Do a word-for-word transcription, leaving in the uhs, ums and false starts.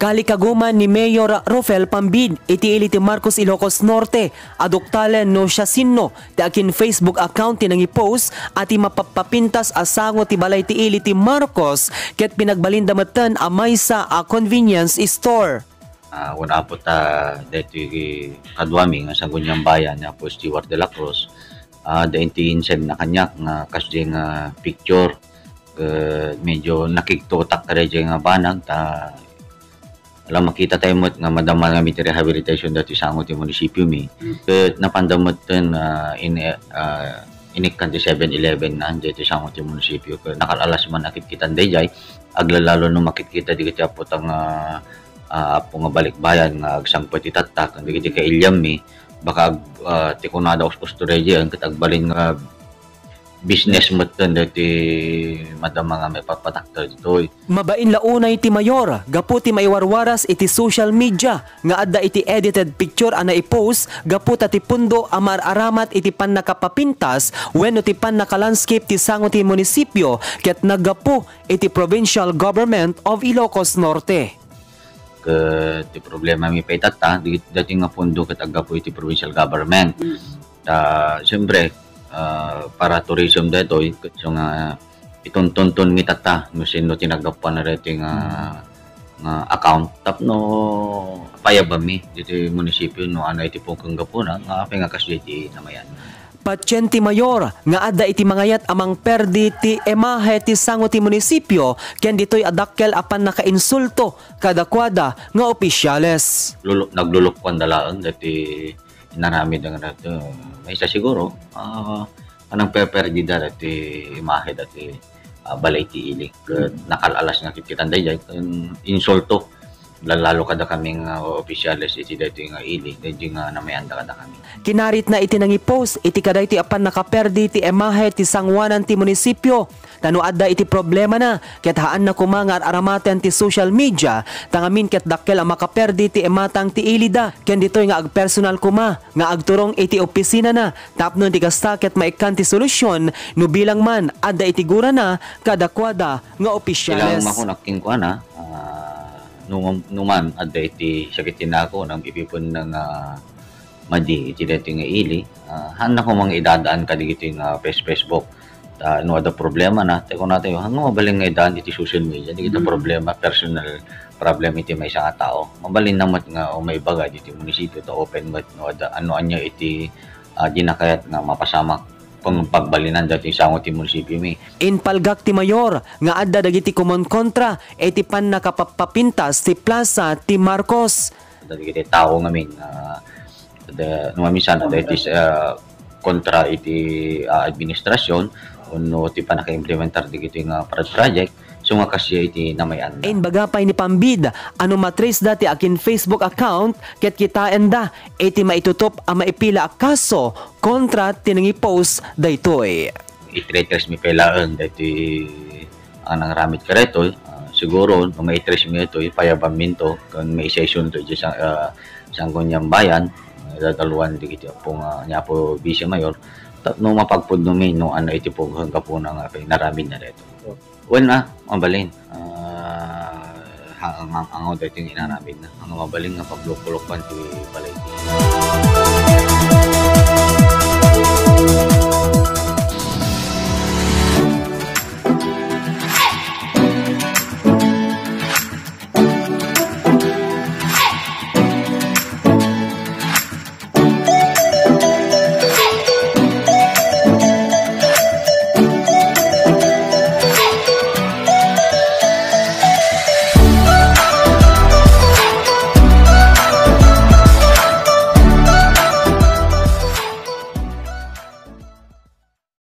Talikaguman ni Mayor Rofel Pambid iti ili ti Marcos, Ilocos Norte a duktalen no siasino ti akin-Facebook account ti nangipost a ti mapapapintas a sango ti balay ti ili ti Marcos ket pinagbalinda metten a maysa a convenience store. Ah, wen, Apo, ta daytoy kaduami nga Sangguniang Bayan ni Apo Stewart de la Cruz, ah, adda ti insendna kaniak nga kasdiay nga picture. Ket medyo nakigtotak kadaydiay nga banag ta ala, makitatayo met nga madamdama kami ti rehabilitation daytoy sango ti munisipiomi. Mm. Ket napanda metten, ah, in-, ah, inikkan ti Seven Eleven na daytoy sango ti munisipio. Ket nakal-alas man a kitkitan daydiay, aglalalo no makitkita dagiti apo ta nga, ah, apo nga balikbayan nga agsangpet itatta ken dagiti kailianmi, baka ag-, ah, ti kunada us-usto daydiay ket agbalin nga business metten daytoy madama nga maipapadakkel ditoy. Mabain la unay ti mayor gapu ti maiwarwaras iti social media nga adda iti edited picture a naipost gapu ta ti pundo a maar-aramat iti pannakapapintas wenno ti pannakalandscape ti sango ti munisipio ket naggapu iti Provincial Government of Ilocos Norte. Ket ti problemami pay itatta, di-, daytoy nga pundo ket aggapu iti provincial government. Mm. Ta, siyempre, ah, para tourism daytoy, so nga ituntunton mi itatta no sino ti naggapuan daytoy nga, nga account tapno payabanmi ditoy munisipio no ania iti pungkeng gapuna nga apay nga kasdiay ti namayan. Patien ti mayor nga adda iti mangayat a mangperdi ti imahe ti sango ti munisipio ken ditoy a dakkel a pannakainsulto kadakuada nga opisyales. Lulu-, naglulukkuanda laeng daytoy inaramid nga daytoy. Maysa siguro, ah, a nangpeperdida daytoy imahe daytoy, ah, balay ti ili. Ket nakal-alas nga kitkitan daydiay, ken insulto. Lalo kadakami nga opisyales iti daytoy nga ili, daydiay nga namayanda kadakami. Kinaritna iti nangipost iti kadaytoy a pannakaperdi ti imahe ti sangoanan ti munisipio. Ta no adda iti problemana, ket haanna koma nga ar-aramaten ti social media, ta ngamin ket dakkel a makaperdi ti imatang ti ilida, ken ditoy nga agpersonal koma nga agturong iti opisinana, tapno iti kasta ket maikkan ti solusyon no bilang man adda iti gurana kadakuada nga opisyales. Ilang makunak kenkuana, ah, no, no man adda iti sakit ti nako, nang ipipenna nga madi iti daytoy nga ili, ah, haanna koma nga idadaan kadagitoy nga Face-, Facebook. Ta no adda problemana, ti kunatayo, haanna mabalin nga idaan iti social media, dagiti Mm. problema, personal problem iti maysa nga tao. Mabalinna met nga umaibaga ditoy munisipio ta open met no adda, no ania iti, ah, dinakayat nga mapasamak pang-, pagbalinan daytoy sango ti munisipiomi. Impalgak ti mayor nga adda dagiti kumonkontra iti pannakapapapintas ti Plaza ti Marcos. Dagiti tao ngamin, ah, da-, no maminsan, adda iti, ah, kontra iti, ah, administrasyon wenno ti pannakaimplementar dagiti nga pro-, project, so nga kasdiay iti namayan-na. Imbaga pay ni Pambid a no matresda ti akin-Facebook account ket kitaenda iti maitutop a maipila a kaso kontra ti nangipost daytoy. I-trace mi pay laeng daytoy a nangaramid kadaytoy. Ah, siguro, no ma-trace mi daytoy, payabanminto, ken maisaysonto iti sa-, ah, Sangguniang Bayan, ah, idadaluan dagiti apo nga, ni Apo Vice Mayor, tapno mapagpudno mi no ania iti pungkeng gapuna nga inaramidna daytoy. Wen, ah, mabalin. Ah, ha-, ang, ang, ang daytoy nga inaramidna. Ang mabalin nga paglukulokpan ti balay ti